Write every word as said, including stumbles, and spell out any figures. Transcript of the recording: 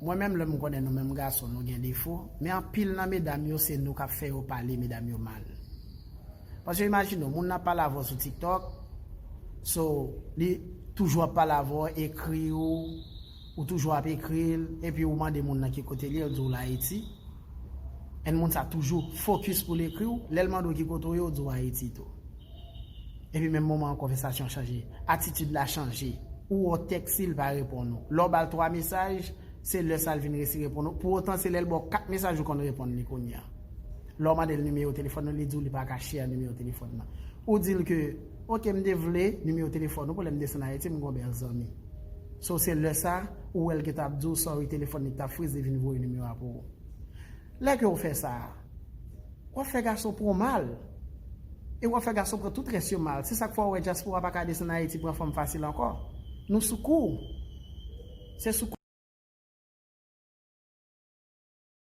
Mwen menm, lè m konnen nou menm gason, nou gen defo, men anpil nan medam yo, se nou k ap fè yo pale medam yo mal. Paske imajine w, moun nan ap pale avè w sou TikTok, so, li toujou ap pale avè w, ekri w, ou toujou ap ekri l, epi ou mande moun nan ki kote l ye, l di w l Ayiti. And moun sa toujou fokis pou l ekri w, lè l mande w ki kote w ye, w di w Ayiti tou. Epi menm moman an, konvèsasyon chanje. Atitid la chanje. Ou wè tèks li, li pa reponn ou. Lè w ba l twa mesaj, se lè sa l vin resi reponn ou. Pou otan, se lè l ba w kat mesaj ou konn reponn li kounye a. Lè w mande l nimewo telefòn ou, li di w li pa ka share nimewo telefòn nan. Ou di l ke, oke, m te vle nimewo telefòn ou pou lè m desann Ayiti, m gon bèl zanmi. So, se lè sa, ou wè l gentan ap di w, sorry, telefòn li t ap friz, li vin voye nimewo a pou ou. Lè ke w fè sa a, w ap fè gason pran w mal. E w ap fè gason pran tout rès yo mal. Se sa k fè w wè dyaspora pa ka desann Ayiti pran fanm fasil ankò. Nou sou kou. Se sou